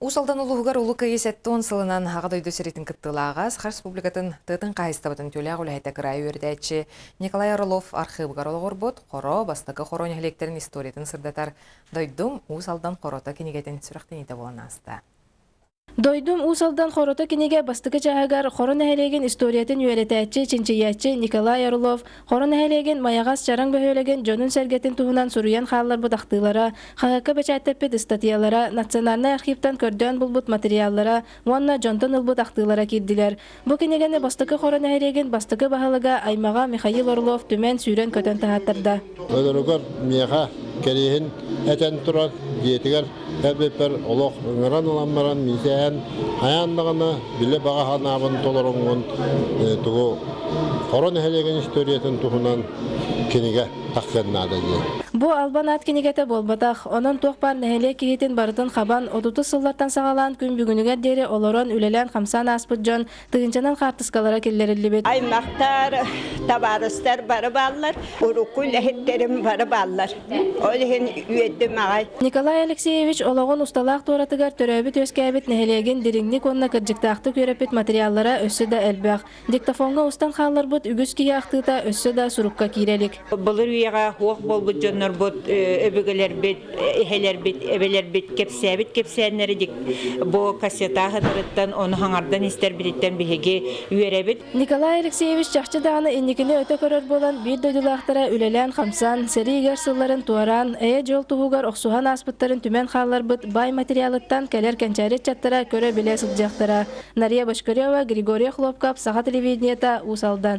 Уус Алдан улууһугар Улуу Кыайыы 70 сылынан Аҕа дойду сэриитин кыттыылааҕа Саха Республикатын тыатын хаһаайыстыбатын үтүөлээх үлэһитэ кыраайы үөрэтээччи Николай Орлов архыыбыгар олоҕурбут Хоро бастакы Хоро нэһилиэктэрин историятын сырдатар Дойдум Уус Алдан хорото кинигэтин сүрэхтэниитэ буолан ааста. Дойдум Уус Алдан хорото кинигэ бастакы чааһыгар Хоро нэһилиэгин историятын үөрэтээччи, чинчийээччи Николай Орлов Хоро нэһилиэгин Майаҕас Чараҥ бөһүөлэгин дьонун-сэргэтин туһунан суруйан хаалларбыт ахтыылара, хаһыакка бэчээттэппит ыстатыйалара, Национальнай архивтан көрдөөн булбут матырыйааллара уонна дьонтон ылбыт ахтыылара киирдилэр. Бу кинигэни Бастакы Хоро нэһилиэгин бастакы баһылыга аймаҕа Михаил Орлов түмэн сүүрэн-көтөн таһааттарда. Өлөрүгэр миэхэ кэриэһин этэн турар дьиэтигэр кэлбиппэр олох ыҥыран ылан баран миисэһэн хайаан даҕаны билэ баҕа санаабын толороҥҥун тугу Хоро нэһилиэгин историятын туһунан кинигэ тахсыан наада диэн. Бу албан аат кинигэтэ буолбатах, онон туох баар нэһилиэк киһитин барытын хабан, отутус сыллартан саҕалаан күн бүгүнүгэр диэри олорон, үлэлээн-хамсаан ааспыт дьон тыһыынчанан хаартыскалара киллэриллибит. Аймахтар, табаарыстар бары бааллар, урукку үлэһиттэрим бары бааллар. Ол иһин үөрдүм аҕай. Николай Алексеевич олоҕун усталаах туоратыгар төрөөбүт-үөскээбит нэһилиэгин дириҥник уонна кырдьыктаахтык үөрэппит материаллара өссө да элбэх. Диктофоҥҥа устан хаалларбыт үгүс киһи ахтыыта өссө да сурукка киирэ илик. Былыр үйэҕэ суох буолбут дьоннорбут, өбүгэлэрбит, эһэлэрбит, эбэлэрбит кэпсээбит кэпсээннэри бу кассета сытарыттан, ону хаҥардан истэрбититтэн биһиги үөрэбит. Николай Алексеевич чахчы даҕаны инникини өтө көрөр буолан, биир дойдулаахтара үлэлээн-хамсаан, сэрии ыар сылларын туораан, эйэ-дьол туһугар охсуһан ааспыттарын түмэн хаалларбыт баай материалыттан кэлэр кэнчээри ыччаттара көрө-билэ сылдьыахтара. Нария Бочкарева, Григорий Хлопков, Саха телевидениета, Уус Алдан.